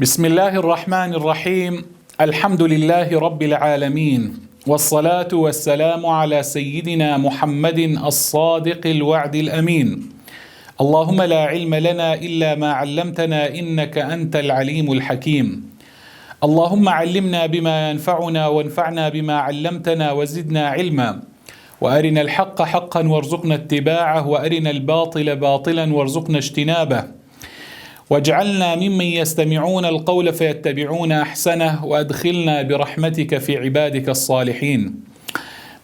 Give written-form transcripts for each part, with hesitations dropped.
بسم اللە الرحمن الرحیم الحمد للە رب العالمین والصلاة والسلام علی سیدنا محمد الصادق الوعد الامین اللهم لا علم لنا الا ما علمتنا انک انت العلیم الحکیم اللهم علمنا بما ينفعنا وانفعنا بما علمتنا وزدنا علما وارنا الحق حقا وارزقنا اتباعه وارنا الباطل باطلا وارزقنا اجتنابه واجعلنا ممن يستمعون القول فيتبعون احسنه وادخلنا برحمتك في عبادك الصالحین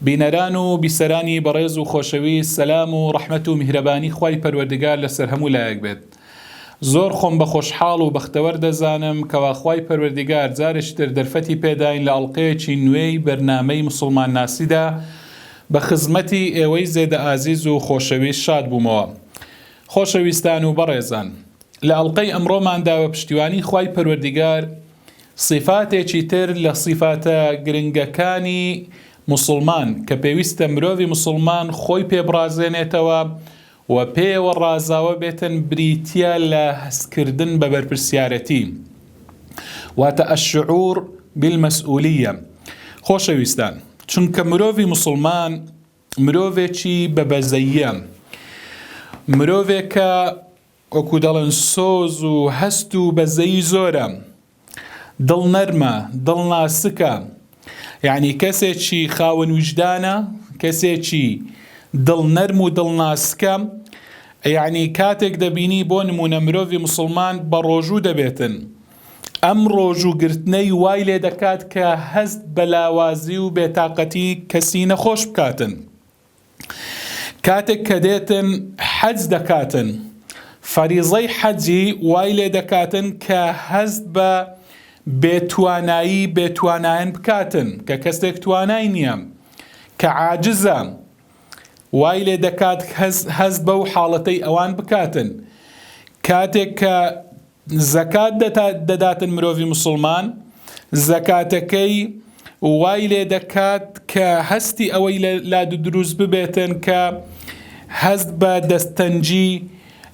بینەران و بیسەرانی بەڕێز و خۆشەویست سەلام و ڕەحمەت و میهرەبانی خوای پەروەردگار لەسەر هەموو لایەک بێت زۆر خۆم بە خۆشحاڵ و بەختەوەر دەزانم کەوا خوای پەروەردگار جارێکی تر دەرفەتی پێداین لە ئەڵقەیەکی نوێی بەرنامەی موسڵمان ناسیدا بە خزمەتی ئێوەی زێدە ئازیز و خۆشەویست شاد بوومەوە خۆشەویستان و بەڕێزان لە ئەڵقەی ئەمڕۆماندا بە پشتیوانی خوای پەروەردیگار سیفاتێکی تر لە سیفاتە گرنگەکانی موسڵمان کە پێویستە مرۆڤی موسڵمان خۆی پێ بڕازێنێتەوە و پێیەوە ڕازاوە بێتن بریتیە لە هەستکردن بە بەرپرسیارەتی واتە الشعور بالمسئولیە خۆشەویستان چونکە مرۆڤی موسڵمان مرۆڤێکی بە بەزەییە، مرۆڤێکە وەکو دەڵێن سۆز و هەست و بەزەیی زۆرە، دڵ نەرمە، دڵ ناسکە، یعنی کەسێکی خاوەن ویژدانە، کەسێکی دڵ نەرم و دڵ ناسکە، یعنی کاتێک دەبینی بۆ نمونە مرۆڤی مسلمان بە ڕۆژوو دەبێتن ئەم ڕۆژوو گرتنەی وای لێ دەکات کە هەست بە لاوازی و بێتاقەتی کەسی نەخۆش بکاتن. کاتێک کە دێتن حەج دەکاتن فەریزەی حەجی وای لێ دەکاتن کە هەست بە بێتوانایی بێتوانایان بکاتن کە کەسێک توانای نییە کە عاجزە وای لێ دەکات هەست بەو حاڵەتەی ئەوان بکاتن کاتێک کە زەکات دەداتن مرۆڤی موسڵمان زەکاتەکەی وای لێ دەکات کە هەستی ئەوەی لە لا دروست ببێتن کە هەست بە دەستەنجی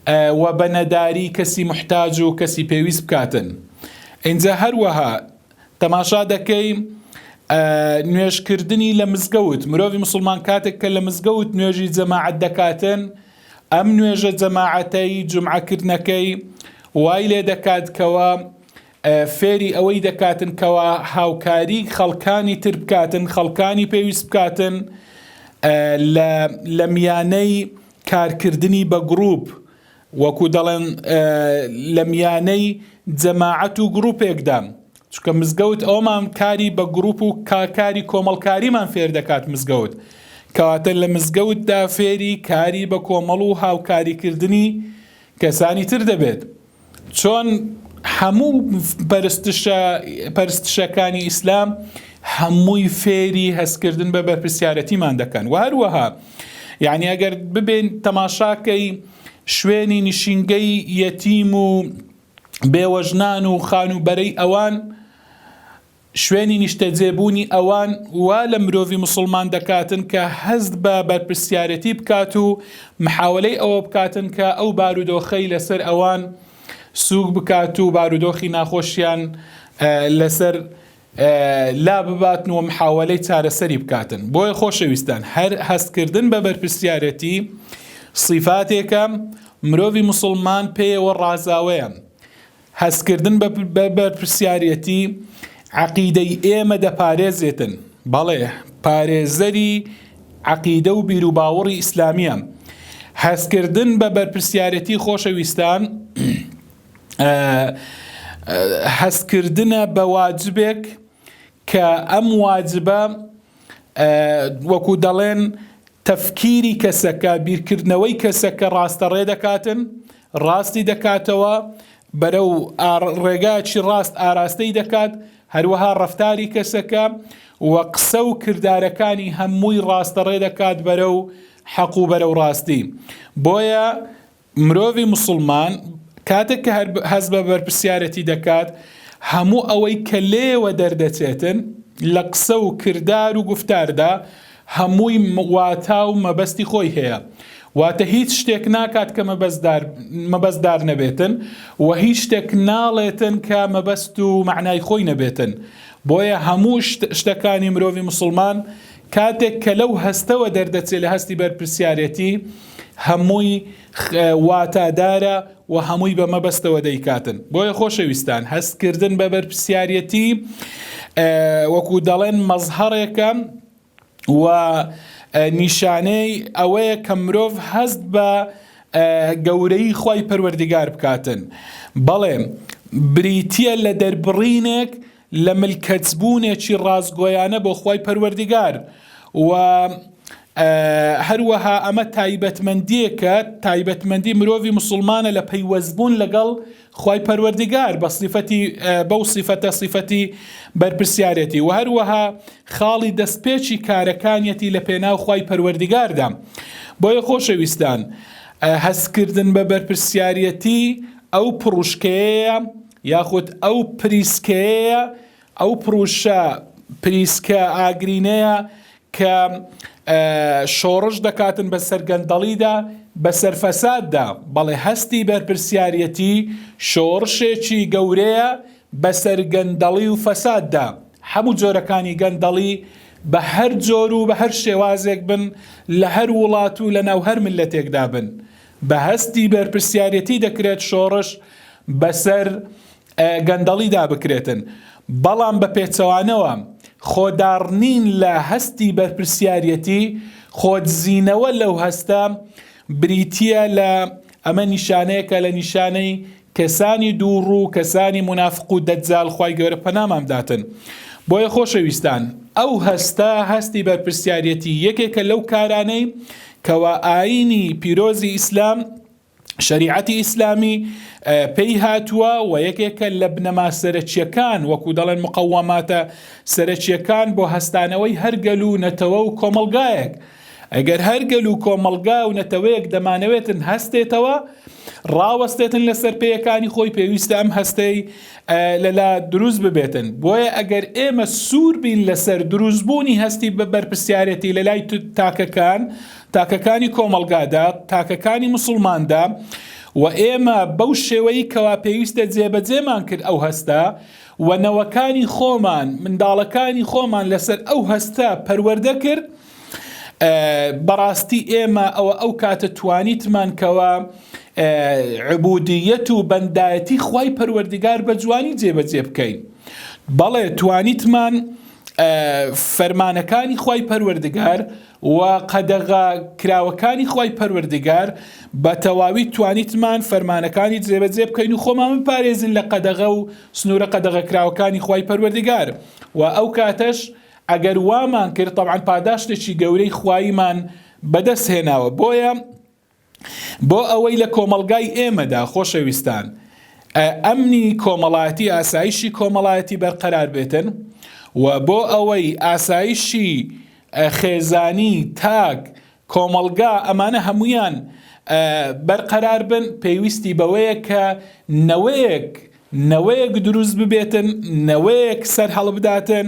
و بە نەداری کەسی محتاج و کەسی پێویست بکاتن ئینجا هەروەها تەماشا دەکەی نوێژکردنی لە مزگەوت مرۆڤی مسلمان کاتێک کە لە مزگەوت نوێژی جەماعەت دەکاتن ئەم نوێژە جەماعەتەی جومعە کردنەکەی وای لێ دەکات کەوا فێری ئەوەی دەکاتن کەوا هاوکاری خەڵکانی تر بکاتن خەڵکانی پێویست بکاتن لە میانەی کارکردنی بە گروپ وەکو دەڵێن لە میانەی جەماعەت و گروپێکدا چونکە مزگەوت ئەومان کاری بە گروپ و کاری کۆمەڵکاریمان فێر دەکات مزگەوت کەواتە لە مزگەوتدا فێری کاری بە کۆمەڵ و هاوکاریکردنی کەسانی تر دەبێت چۆن هەموو پەرستشە پەرستشەکانی ئیسلام هەمووی فێری هەستکردن بە بەرپرسیارەتیمان دەکەن و هەروەها یعنی ئەگەر ببین تەماشاکەی شوێنی نشینگەی یەتیم و بێوەژنان و خانووبەرەی ئەوان، شوێنی نیشتەجێبوونی ئەوان وا لە مرۆڤی موسڵمان دەکاتن کە هەست بە بەرپرسیارێتی بکات و محاوەلەی ئەوە بکاتن کە ئەو بارودۆخەی لەسەر ئەوان سووک بکات و بارودۆخی ناخۆشیان لەسەر لا بباتن و محاوەلەی چارەسەری بکاتن. بۆیە خۆشەویستان هەر هەستکردن بە بەرپرسیارێتی سیفاتێکە مرۆڤی موسڵمان پێیەوە ڕازاوەیە. هەستکردن بە بەرپرسیارێتی عەقیدەی ئێمە دەپارێزێتن. بەڵێ پارێزەری عەقیدە و بیروباوەڕی ئیسلامییە. هەستکردن بە بەرپرسیارێتی خۆشەویستان هەستکردنە بە واجبێک کە ئەم واجبە وەکو دەڵێن تەفکیری کەسەکە بیرکردنەوەی کەسەکە ڕاستەڕێ دەکاتن ڕاستی دەکاتەوە بەرەو ڕێگاکی ڕاست ئاراستەی دەکات هەروەها ڕەفتاری کەسەکە و قسە و کردارەکانی هەمووی ڕاستەڕێ دەکات بەرەو حەق و بەرەو ڕاستی بۆیە مرۆڤی موسڵمان کاتێک کە هەست بە بەرپرسیارەتی دەکات، هەموو ئەوەی کە لێیەوە دەردەچێتن لە قسە و کردار و گوفتاردا هەمووی واتا و مەبەستی خۆی هەیە. واتە هیچ شتێک ناکات کە مەبەستدار نەبێتن و هیچ شتێک ناڵێتن کە مەبەست و مەعنای خۆی نەبێتن. بۆیە هەموو شتەکانی مرۆڤی موسڵمان کاتێک کە لەو هەستەوە دەردەچێت لە هەستی بەرپرسیارێتی هەمووی واتادارە و هەمووی بە مەبەستەوە دەیکاتن. بۆیە خۆشەویستان هەستکردن بە بەرپرسیارێتی وەکو دەڵێن مەزهەڕێکە و نیشانەی ئەوەیە کە مرۆڤ هەست بە گەورەی خوای پەروەردگار بکاتن. بەڵێ بریتییە لە دەربڕینێک لە ملکەچبوونێکی ڕاستگۆیانە بۆ خوای پەروەردگار و هەروەها ئەمە تایبەتمەندیەکە تایبەتمەندی مرۆڤی مسلمانە لە پەیوەستبوون لەگەڵ خوای پەروەردگار بە سیفەتی بەو سیفەتە سیفەتی بەرپرسیارێتی و هەروەها خاڵی دەستپێکی کارەکانیەتی لە پێناو خوای پەروەردگاردا. بۆیە خۆشەویستان هەستکردن بە بەرپرسیارێتی ئەو پڕوشکەیەیە یاخود ئەو پریسکەیەیە ئەو پڕوشە پریسکە ئاگرینەیە کە شۆڕش دەکاتن بەسەر گەندەڵیدا، بەسەر فەساددا، بەڵێ هەستی بەرپرسیاریەتی شۆڕشێکی گەورەیە بەسەر گەندەڵی و فەساددا، هەموو جۆرەکانی گەندەڵی بە هەر جۆر و بە هەر شێوازێک بن لە هەر وڵات و لەناو هەر میللەتێکدا بن، بە هەستی بەرپرسیاریەتی دەکرێت شۆڕش بەسەر گەندەڵیدا بکرێتن، بەڵام بە پێچەوانەوە خۆداڕنین لە هەستی بەرپرسیاریەتی، خۆدزینەوە لەو هەستە بریتییە لە، ئەمە نیشانەیەکە لە نیشانەی کەسانی دووڕوو، کەسانی مونافق و دەجال خوای گەورە پەنامان بداتن. بۆیە خۆشەویستان ئەو هەستە، هەستی بەرپرسیاریەتی یەکێکە لەو کارانەی کەوا ئایینی پیرۆزی ئیسلام، شەریعەتی ئیسلامی پێی هاتووە و یەکێکە لە بنەما سەرەکییەکان وەکو دەڵێن مقەوەماتە سەرەکییەکان بۆ هەستانەوەی هەر گەل و نەتەوە و کۆمەڵگایەک. ئەگەر هەر گەل و کۆمەڵگا و نەتەوەیەک دەمانەوێتن هەستێتەوە، ڕاوەستێتن لەسەر پێیەکانی خۆی پێویستە ئەم هەستەی لەلا دروست ببێتن. بۆیە ئەگەر ئێمە سوور بین لەسەر دروستبوونی هەستی بە بەرپرسیارێتی لەلای تاکەکان، تاکەکانی کۆمەڵگادا، تاکەکانی موسڵماندا و ئێمە بەو شێوەی کەوا پێویستە جێبەجێمان کرد ئەو هەستە و نەوەکانی خۆمان، منداڵەکانی خۆمان لەسەر ئەو هەستە پەروەردە کرد، بەڕاستی ئێمە ئەوە ئەو کاتە توانیتمان کەوا عبودیەت و بەندایەتی خوای پەروەردگار بە جوانی جێبەجێ بکەین. بەڵێ توانیتمان فەرمانەکانی خوای پەروەردگار و قەدەغە کراوەکانی خوای پەروەردگار بە تەواوی توانیتمان فەرمانەکانی جێبەجێ بکەین و خۆمان بپارێزین لە قەدەغە و سنوورە قەدەغەکراوەکانی خوای پەروەردگار و ئەو کاتەش ئەگەر وامان کرد تەبعەن پاداشتێکی گەورەی خواییمان بەدەست هێناوە بۆیە بۆ ئەوەی لە کۆمەڵگای ئێمەدا خۆشەویستان ئەمنی کۆمەڵایەتی ئاسایشی کۆمەڵایەتی بەرقەرار بێتن و بۆ ئەوەی ئاسایشی خێزانی تاک کۆمەڵگا ئەمانە هەمویان بەرقەرار بن پێویستی بەوەیە کە نەوەیەک نەوەیەک دروست ببێتن نەوەیەک سەر هەڵبداتن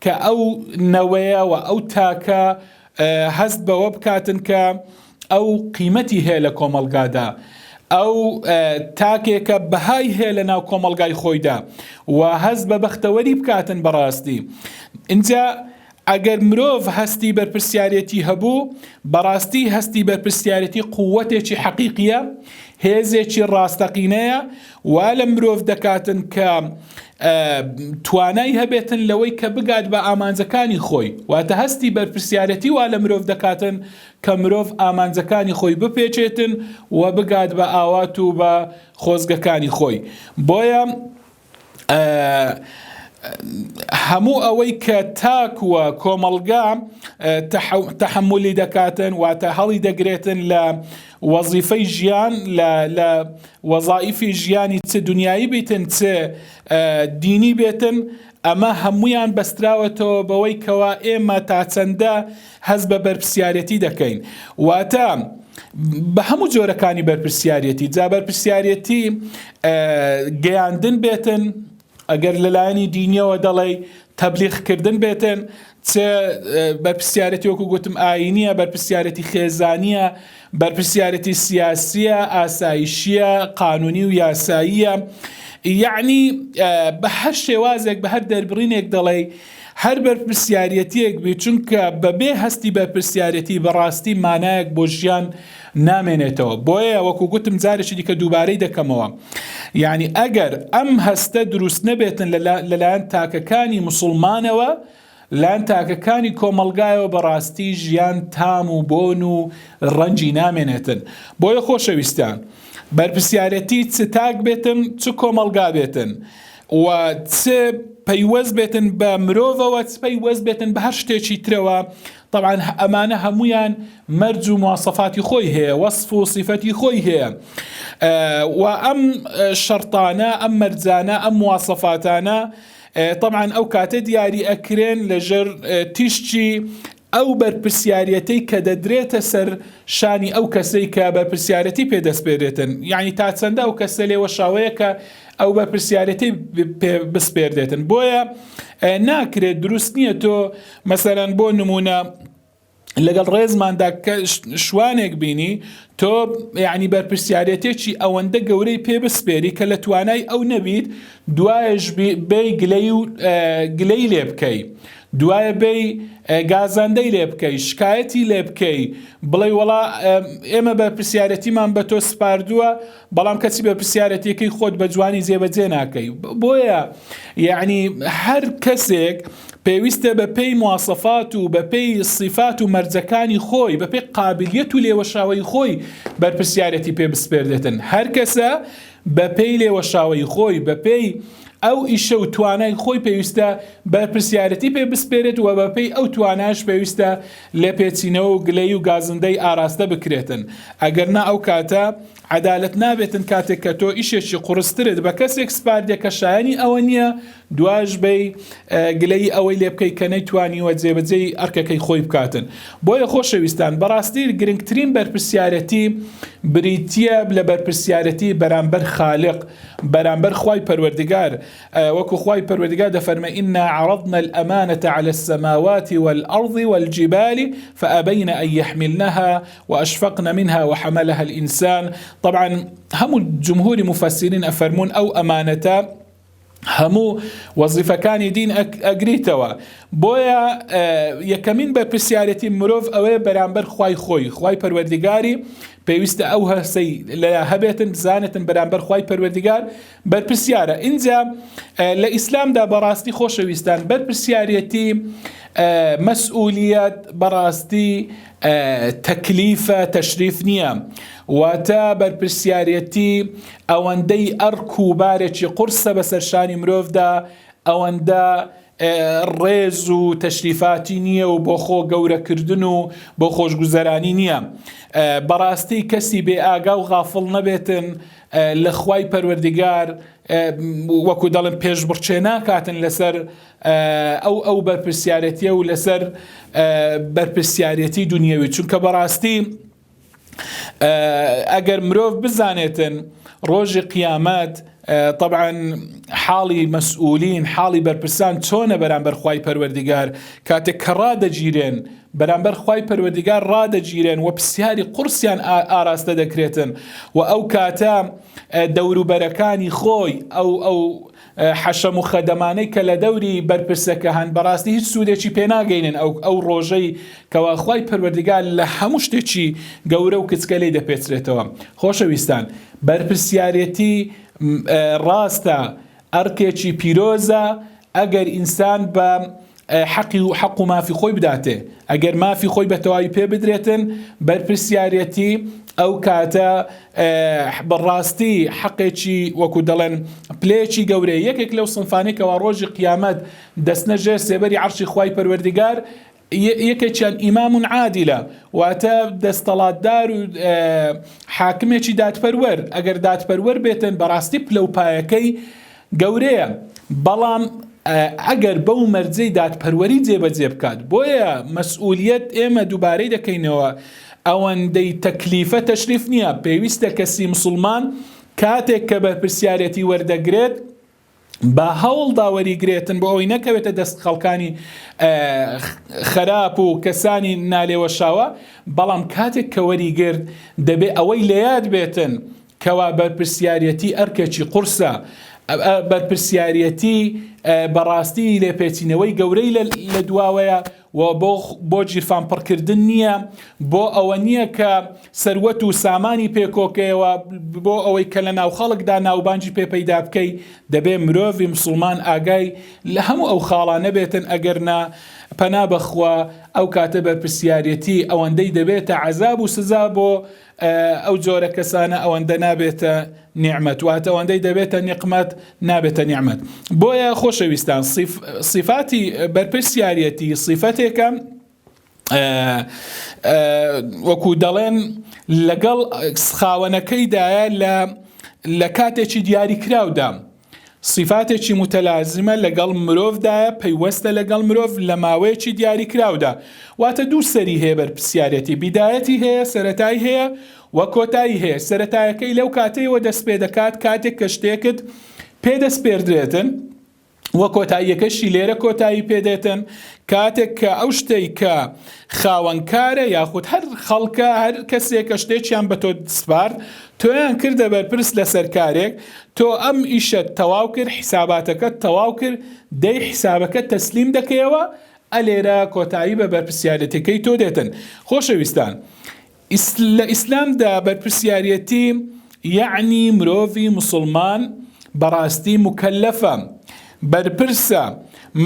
کە ئەو نەوەیە و ئەو تاکە هەست بەوە بکاتن کە ئەو قیمەتی هەیە لە کۆمەڵگادا، ئەو تاکێکە بەهای هەیە لە ناو کۆمەڵگای خۆیدا و هەست بە بەختەوەری بکاتن بەڕاستی. ئینجا ئەگەر مرۆڤ هەستی بەرپرسیارێتی هەبوو، بەڕاستی هەستی بەرپرسیارێتی قووەتێکی حەقیقییە، هێزێکی ڕاستەقینەیە، وا لە مرۆڤ دەکاتن کە توانای هەبێتن لەوەی کە بگات بە ئامانجەکانی خۆی، واتە هەستی بەرپرسیارێتی وا لە مرۆڤ دەکاتن کە مرۆڤ ئامانجەکانی خۆی بپێچێتن و بگات بە ئاوات و بە خۆزگەکانی خۆی. بۆیە هەموو ئەوەی کە تاک و کۆمەڵگا تەحەمولی دەکاتن واتە هەڵی دەگرێتن لە وەزیفەی ژیان لە وەزائیفی ژیانی چ دنیایی بیتن چ دینی بێتن ئەمە هەمویان بەستراوەتەوە بەوەی کەوا ئێمە تا چەندە هەست بە بەرپسیارەتی دەکەین واتە بە هەموو جۆرەکانی بەرپرسیارەتی جا بەرپرسیارەتی گەیاندن بێتن ئەگەر لەلایەنی دینیەوە دەڵێی تەبلیغ کردن بێتن، چ بەرپرسیارێتی وەکو گوتم ئایینیە، بەرپرسیارێتی خێزانیە، بەرپرسیارێتی سیاسیە، ئاسایشیە، قانونی و یاساییە، یەعنی بە هەر شێوازێک بە هەر دەربڕینێک دەڵێی هەر بەرپرسیارەتیەک بی، چونکە بەبێ هەستی بەرپرسیارەتی بەڕاستی مانایەک بۆ ژیان نامێنێتەوە. بۆیە وەکو گوتم جارێکی دیکە دووبارەی دەکەمەوە یعنی ئەگەر ئەم هەستە دروست نەبێتن لەلایەن تاکەکانی مسوڵمانەوە لایەن تاکەکانی کۆمەڵگایەوە بەڕاستی ژیان تام و بۆن و ڕەنگی نامێنێتن. بۆیە خۆشەویستان بەرپرسیارەتی چ تاک بێتن چ کۆمەڵگا بێتن و چ پەیوەست بێتن بە مرۆڤەوە چ پەیوەست بێتن بە هەر شتێکی ترەوە تەبعەن ئەمانە هەموویان مەرج و مواسەفاتی خۆی هەیە وەسف و سیفەتی خۆی هەیە و ئەم شەرتانە ئەم مەرجانە ئەم مواسەفاتانە تەبعەن ئەو کاتە دیاری ئەکرێن لەژێر تیشکی ئەو بەرپرسیارەتەی کە دەدرێتە سەر شانی ئەو کەسەی کە بەرپرسیارەتی پێ دەسپێرێتن یعنی تا چەندە ئەو کەسە لێوەشاوەیە کە ئەو بەرپرسیارەتی پێ بسپێردێتن بۆیە ناکرێت دروست نییە تۆ مەسەلەن بۆ نمونە لەگەڵ ڕێزماندا کە شوانێک بینی تۆ یعنی بەرپرسیارەتێکی ئەوەندە گەورەی پێ بسپێری کە لە توانای ئەو نەبیت دوایش بێی گلەی و گلەی لێ بکەی دوایە بێی گازاندەی لێ بکەی شکایەتی لێ بکەی بڵێ وەڵا ئێمە بەرپرسیارەتیمان بە تۆ سپاردووە بەڵام کەچی بەرپرسیارەتیەکەی خۆت بە جوانی جێبەجێ ناکەی بۆیە یعنی هەر کەسێک پێویستە بە پێی مواسەفات و بە پێی سیفات و مەرجەکانی خۆی بە پێی قابلیەت و لێوەشاوەی خۆی بەرپرسیارەتی پێ بسپێردێتن هەر کەسە بە پێی لێوەشاوەی خۆی بە پێی ئەو ئیشە و توانای خۆی پێویستە بەرپرسیارەتی پێ بسپێرێت و بە پێی ئەو تواناش پێویستە لێپێچینەوە و گلەیی و گازندەی ئاراستە بکرێتن ئەگەر نا ئەو کاتە عەدالەت نابێتن کاتێک کە تۆ ئیشێکی قوڕسترت بە کەسێک سپاردیە کە شایەنی ئەوە نییە دواش بێی گلەیی ئەوەی لێ بکەی کە نەیتوانیوە جێبەجێی ئەرکەکەی خۆی بکاتن بۆیە خۆشەویستان بەڕاستی گرنگترین بەرپرسیارەتی بریتییە لە بەرپرسیارەتی بەرامبەر خالق بەرامبەر خوای پەروەردگار وەکو خوای پەروەردگار دەفەرمێ إنا عرضنا الأمانة على السماوات والأرض والجبال فأبين أن يحملنها وأشفقن منها وحملها الإنسان طبعا هەموو جمهوری مفسرین ئەفەرموون ئەو ئەمانەتە هەموو وەزیفەکانی دین ئەگریتەوە بۆیە یەکەمین بەرپرسیارەتی مرۆڤ ئەوەیە بەرامبەر خوای خۆی خوای پەروەردگاری پێویستە ئەو هەستەی لە هەبێتن بزانێتن بەرامبەر خوای پەروەردگار بەرپرسیارە ئینجا لە ئیسلامدا بەڕاستی خۆشەویستان بەرپرسیارەتی مەسئولیت بەڕاستی تەکلیفە تەشریف نییە واتە بەرپرسیارەتی ئەوەندەی ئەرک و بارێکی قورسە بەسەر شانی مرۆڤدا ئەوەندە ڕێز و تەشریفاتی نییە و بۆ خۆ گەورەکردن و بۆ خۆشگوزەرانی نییە بەڕاستی کەسی بێ ئاگا و غافڵ نەبێتن لە خوای پەروەردگار وەکو دەڵێن پێشبڕکێ ناکاتن لەسەر ئەو ئەو بەرپرسیارەتیە و لەسەر بەرپرسیارەتی دنیاوی چونکە بەڕاستی ئەگەر مرۆڤ بزانێتن ڕۆژی قیامەت طبعا حاڵی مەسئولین حاڵی بەرپرسان چۆنە بەرامبەر خوای پەروەردگار کاتێک کە ڕادەگیرێن بەرامبەر خوای پەروەردگار ڕادەگیرێن و پرسیاری قورسیان ئاراستە دەکرێتن و ئەو کاتە دەوروبەرەکانی خۆی ئەو ئەو حەشەم و خەدەمانەی کە لە دەوری بەرپرسەکە هەن بەڕاستی هیچ سوودێکی پێ ناگەینن ئەو ئەو ڕۆژەی کەوا خوای پەروەردگار لە هەموو شتێکی گەورە و کچکە لێی دەپێچرێتەوە خۆشەویستان بەرپرسیارێتی ڕاستە ئەرکێکی پیرۆزە ئەگەر ئینسان بە حەقی و حەق و مافی خۆی بداتێ ئەگەر مافی خۆی بە تەواوی پێ بدرێتن بەرپرسیارەتی ئەو کاتە بەڕاستی حەقێکی وەکو دەڵێن پلەیەکی گەورەیە یەکێک لەو سنفانەی کەوا ڕۆژی قیامەت دەستنە ژێر سێبەری عەرشی خوای پەروەردگار یەکێکیان ئیمام عادلە واتە دەستەڵاتدار و حاکمێکی دادپەروەر ئەگەر دادپەروەر بێتن بەڕاستی پلە و پایەکەی گەورەیە بەڵام ئەگەر بەو مەرجەی دادپەروەری جێبەجێ بکات بۆیە مەسئولیەت ئێمە دووبارەی دەکەینەوە ئەوەندەی تەکلیفە تەشریف نییە پێویستە کەسی مسوڵمان کاتێک کە بەرپرسیارێتی وەردەگرێت. با هەوڵدا وەریگرێتن بۆ ئەوەی نەکەوێتە دەست خەڵکانی خراپ و کەسانی نالێوەشاوە، بەڵام کاتێک کە وەریگرت دەبێ ئەوەی لەیاد بێتن کەوا بەرپرسیاریەتی ئەرکێکی قورسە، بەرپرسیاریەتی بەڕاستی لێپێچینەوەی گەورەی لە دواوەیە و بۆ بۆ گیرفان پڕکردن نییە، بۆ ئەوە نییە کە سەروەت و سامانی پێ کۆکەیەوە، بۆ ئەوەی کە لە ناو خەڵکدا ناوبانگی پێ پەیدا بکەی، دەبێ مرۆڤی مسوڵمان ئاگای لە هەموو ئەو خاڵانە بێتن، ئەگەر نا پەنا بە خوا ئەو کاتە بەرپرسیاریەتی ئەوەندەی دەبێتە عەزاب و سزا بۆ ئەو جۆرە کەسانە ئەوەندە نابێتە نیعمەت، واتە ئەوەندەی دەبێتە نیقمەت نابێتە نیعمەت. بۆیە خۆشەویستان سیفاتی بەرپرسیاریەتی سیفەتێکە وەکو دەڵێن لەگەڵ خاوەنەکەیدایە لە لە کاتێکی دیاریکراودا. سیفاتێکی موتەلازمە لەگەڵ مرۆڤدایە، پەیوەستە لەگەڵ مرۆڤ لە ماوەیەکی دیاریکراودا. واتە دوو سەری هەیە بەرپرسیارێتی، بیدایەتی هەیە، سەرەتای هەیە و کۆتایی هەیە. سەرەتایەکەی لەو کاتەیەوە دەستپێدەکات کاتێک کە شتێکت پێ دەسپێردرێتن و کۆتاییەکەشی لێرە کۆتایی پێدێتن کاتێک کە ئەو شتەی کە خاوەنکارە یاخود هەر خەڵکە هەر کەسێک کە شتێکیان بە تۆ سپارد تۆیان کردە بەرپرس لەسەر کارێک تۆ ئەم ئیشەت تەواو کرد حیساباتەکەت تەواو کرد دەی حیسابەکەت تەسلیم دەکەیەوە ئەلێرە کۆتایی بە بەرپرسیارێتیەکەی تۆ دێتن خۆشەویستان لە ئیسلامدا بەرپرسیارێتی یەعنی مرۆڤی موسڵمان بەڕاستی موکەلەفە بەرپرسە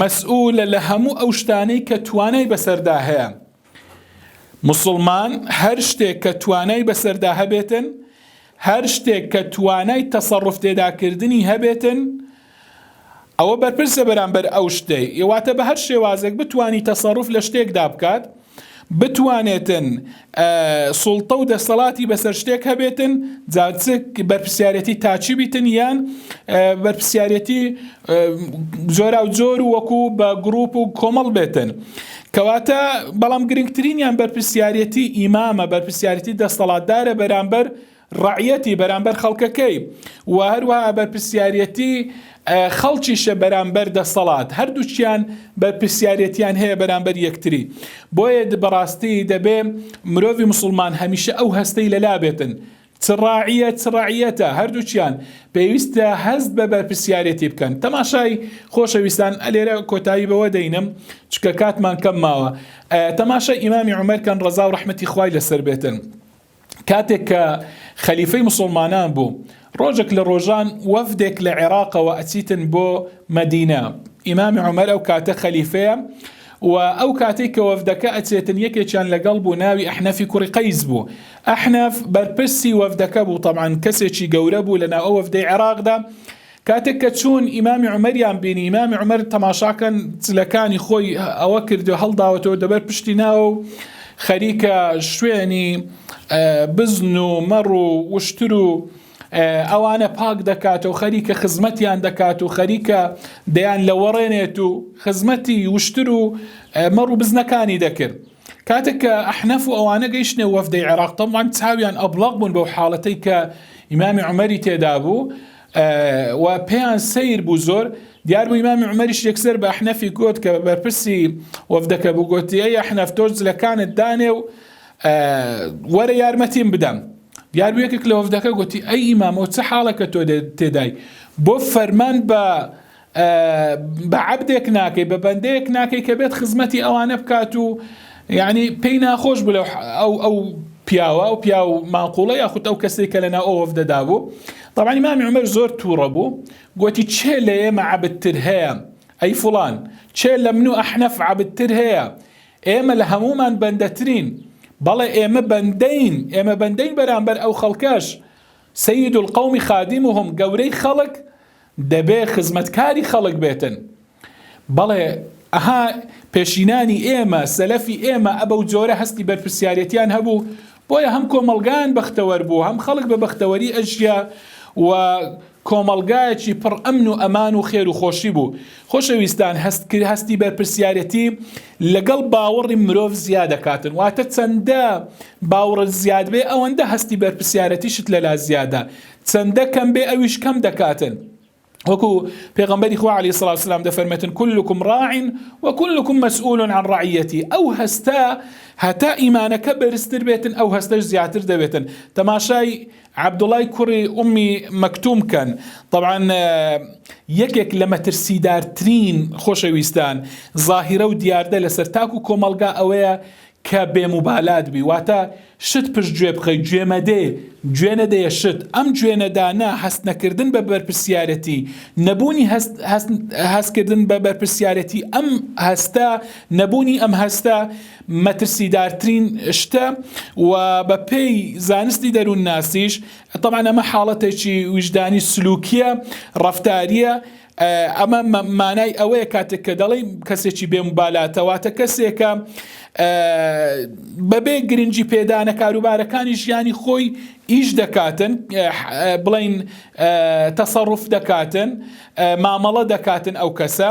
مەسئولە لە هەموو ئەو شتانەی کە توانای بەسەردا هەیە موسڵمان هەر شتێک کە توانای بەسەردا هەبێتن، هەر شتێک کە توانای تەسەڕوف تێداکردنی هەبێتن، ئەوە بەرپرسە بەرامبەر ئەو شتەی، واتە بە هەر شێوازێک بتوانی تەسەڕوف لە شتێکدا بکات، بتوانێتن سوڵتە و دەسەڵاتی بەسەر شتێک هەبێتن، جا چ بەرپرسیارێتی تاکی بیتن یان بەرپرسیارێتی جۆراوجۆر و وەکو بە گروپ و کۆمەڵ بێتن. کەواتە بەڵام گرنگترینیان بەرپرسیارێتی ئیمامە، بەرپرسیارێتی دەستەڵاتدارە بەرامبەر ڕەعیەتی، بەرامبەر خەڵکەکەی و هەروەها بەرپرسیارێتی خەڵکیشە بەرامبەر دەسەڵات، هەردووکیان بەرپرسیارێتیان هەیە بەرامبەر یەکتری. بۆیە بەڕاستی دەبێ مرۆڤی موسڵمان هەمیشە ئەو هەستەی لەلا بێتن چ ڕاعیە چ ڕەعیەتە هەردووکیان پێویستە هەست بە بەرپرسیارێتی بکەن. تەماشای خۆشەویستان لێرە کۆتایی بەوە دەینم چونکە کاتمان کەم ماوە. تەماشای ئیمامی عومەر کەن ڕەزا و ڕەحمەتی خوای لەسەر بێتن. کاتێک کە خەلیفەی موسڵمانان بوو ڕۆژێک لە ڕۆژان وەفدێک لە عێراقەوە ئەچیتن بۆ مەدینە ئیمامی عومەر ئەو کاتە خەلیفەیە و ئەو کاتەی کە وەفدەکە ئەچێتن یەکێکیان لەگەڵ بوو ناوی ئەحنەفی کوڕی قەیس بوو ئەحنەف بەرپرسی وەفدەکە بوو تەبعەن کەسێکی گەورە بوو لەناو ئەو وەفدەی عێراقدا کاتێک کە چوون ئیمامی عومەریان بینی ئیمامی عومەر تەماشاکەن جلەکانی خۆی ئەوە کردو هەڵداوەتەوە دەبەر پشتی ناوە و خەریکە شوێنی بزن و مەڕ و وشتر و ئەوانە پاک دەکات و خەریکە خزمەتیان دەکات و خەریکە دەیان لەوەڕێنێت و خزمەتی وشتر و مەڕ و بزنەکانی دەکرد. کاتێک کە ئەحنەف و ئەوانە گەیشتنە وەفدەی عێراق تەبعەن چاویان ئەبڵەق بوون بەو حاڵەتەی کە ئیمامی عومەری تێدا بوو و پێیان سەیر بوو زۆر دیار بوو ئیمامی عومەریش یەکسەر بە ئەحنەفی گوت کە بەرپرسی وەفدەکە بوو گوتی ئەی ئەحنەف تۆش جلەکانت دانێ و وەرە یارمەتیم بدەم دیار بوو یەکێک لە وەفدەکە گوتی ئەی ئیمام ئەو چ حاڵێکە تۆ تێدای بۆ فەرمان بە بە عەبدێک ناکەی بە بەندەیەک ناکەی کە بێت خزمەتی ئەوانە بکات و یعنی پێی ناخۆش بوو لەو ئەو ئەو پیاوە ئەو پیاو ماقوڵە یاخود ئەو کەسێک کە لەناو ئەو وەفدەدا بوو طبعا ئیمامی عومەر زۆر تووڕە بوو گوتی چێ لە ئێمە عەبدتر هەیە ئەی فڵان چێ لە من و ئەحنەف عەبدتر هەیە ئێمە لە هەموومان بەندەترین بەڵێ ئێمە بەندەین ئێمە بەندەین بەرامبەر ئەو خەڵکەش سید القوم خادمهم گەورەی خەڵک دەبێ خزمەتکاری خەڵک بێتن. بەڵێ ئەها پێشینانی ئێمە، سەلەفی ئێمە ئەبەو جۆرە هەستی بەرپرسیارێتیان هەبوو، بۆیە هەم کۆمەڵگایان بەختەوەر بوو، هەم خەڵک بە بەختەوەری ئەژیا و کۆمەڵگایەکی پڕ ئەمن و ئەمان و خێر و خۆشی بوو. خۆشەویستان هەست هەستی بەرپرسیارێتی لەگەڵ باوەڕی مرۆڤ زیا دەکاتن، واتە چەندە باوڕت زیاد بێ ئەوەندە هەستی بەرپرسیارەتیشت لەلا زیادە. چەندە کەم بێ ئەویش کەم دەکاتن. وەکو پێغەمبەری خوا علیە الصلوة والسلام دەفەرمێتن كلكم راع وكلكم مسؤول عن رعيته. ئەو هەستە هەتا ئیمانەکە بەرزتر بێتن ئەو هەستەش زیاتر دەبێتن. تەماشای عەبدوڵای کوڕی ئومی مەکتوم کەن. طبعا یەکێک لە مەترسیدارترین خۆشەویستان زاهیرە و دیاردە لەسەر تاک و کۆمەڵگا ئەوەیە کە بێ موبالات بی واتە شت پشت گوێ بخەی گوێ مەدێ گوێ نەدەیە شت ئەم گوێ نەدانە هەست نەکردن بە بەرپرسیارەتی نەبوونی هەست هەست هەستکردن بە بەرپرسیارەتی ئەم هەستە نەبوونی ئەم هەستە مەترسیدارترین شتە و بە پێی زانستی دەروونناسیش تەبعەن ئەمە حاڵەتێکی ویژدانی سلوکیە ڕەفتاریە ئەمە مانای ئەوەیە کاتێک کە دەڵێی کەسێکی بێ موبالاتە واتە کەسێکە بەبێ گرنگی پێدانە کاروبارەکانی ژیانی خۆی ئیش دەکاتن بڵین تەسەڕف دەکاتن مامەڵە دەکاتن ئەو کەسە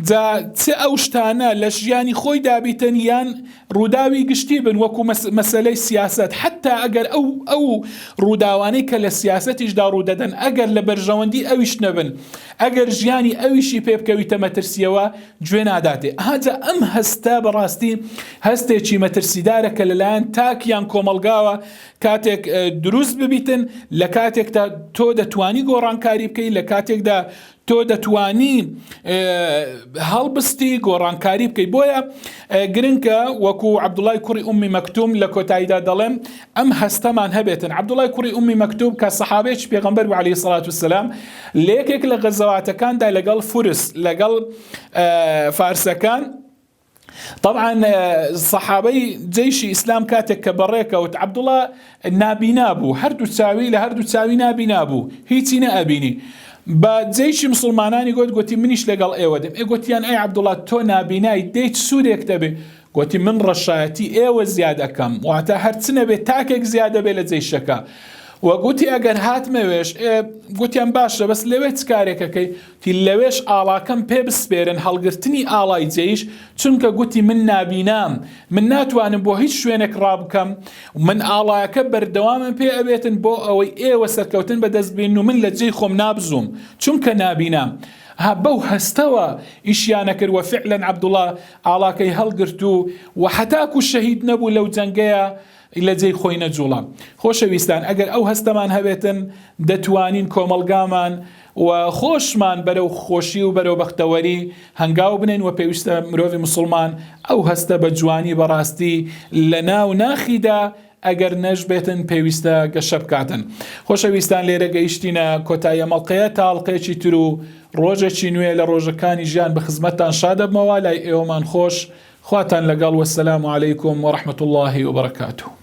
جا چ ئەو شتانە لە ژیانی خۆی دابیتن یان ڕووداوی گشتی بن وەکو مەسەلەی سیاسەت، حەتتا ئەگەر ئەو ئەو ڕووداوانەی کە لە سیاسەتیشدا ڕوودەدەن ئەگەر لە بەرژەوەندی ئەویش نەبن، ئەگەر ژیانی ئەویشی پێ بکەویتە مەترسییەوە گوێ ناداتێ. ئەها جا ئەم هەستە بەڕاستی هەستێکی مەترسیدارە کە لەلایەن تاک یان کۆمەڵگاوە کاتێک دروست ببیتن لە کاتێکدا تۆ دەتوانی گۆڕانکاری بکەی لە کاتێکدا تۆ دەتوانی هەڵبستی گۆڕانکاری بکەیت بۆیە گرنگە وەکو عەبدوڵای کوڕی ئومی مەکتوم لە کۆتاییدا دەڵێم ئەم هەستەمان هەبێتن عەبدوڵای کوڕی ئومی مەکتوم کە سەحابەیەکی پێغەمبەر بوو عەلەیهی سەڵات وسەلام لە یەکێک لە غەزەواتەکاندا لەگەڵ فورس لەگەڵ فارسەکان طبعا سەحابەی جەیشی ئیسلام کاتێک کە بەڕێکەوت عەبدوڵا نابینا بوو هەردوو چاوی لە هەردوو چاوی نابینا بوو هیچی نەئەبینی بە جەیشی مسلمانانی گوت گوتی منیش لەگەڵ ئێوە دێم ئێ گوتیان ئەی عەبدوڵا تۆ نابینای دێیت سوودێک دەبێ گوتی من ڕەشایەتی ئێوە زیاد ئەکەم واتە هەرچ نەبێ تاکێک زیاد دەبێ لە جەیشەکە و گوتی ئەگەر هاتمەوێش گوتیان باشە بەس لەوێ چ کارێکەکەی تی لەوێش ئاڵاکەم پێ بسپێرن هەڵگرتنی ئاڵای جەیش، چونکە گوتی من نابینام، من ناتوانم بۆ هیچ شوێنێک ڕابکەم، من ئاڵایەکە بەردەوامم پێ ئەبێتن بۆ ئەوەی ئێوە سەرکەوتن بەدەست بێنن و من لە جێی خۆم نابزوم، چونکە نابینام. ها بەو هەستەوە ئیشیانەکرد وە فعلەن عەبدوڵا ئاڵاکەی هەڵگرت و وە هەتاکو شەهید نەبوو لەو جەنگەیا لە جێی خۆی نەجوڵا. خۆشەویستان ئەگەر ئەو هەستەمان هەبێتن دەتوانین کۆمەڵگامان و خۆشمان بەرەو خۆشی و بەرەو بەختەوەری هەنگاو بنێین و پێویستە مرۆڤی موسڵمان ئەو هەستە بە جوانی بە ڕاستی لە ناو ناخیدا ئەگەر نەشبێتن پێویستە گەشە بکاتن. خۆشەویستان لێرە گەیشتینە کۆتایی ئەم ئەڵقەیە تا ئەڵقەیەکی تر و ڕۆژێکی نوێ لە ڕۆژەکانی ژیان بە خزمەتتان شادەبمەوە لای ئێوەمان خۆش خواتان لەگەڵ والسلام علیکم ورحمة اللە وبرکاته.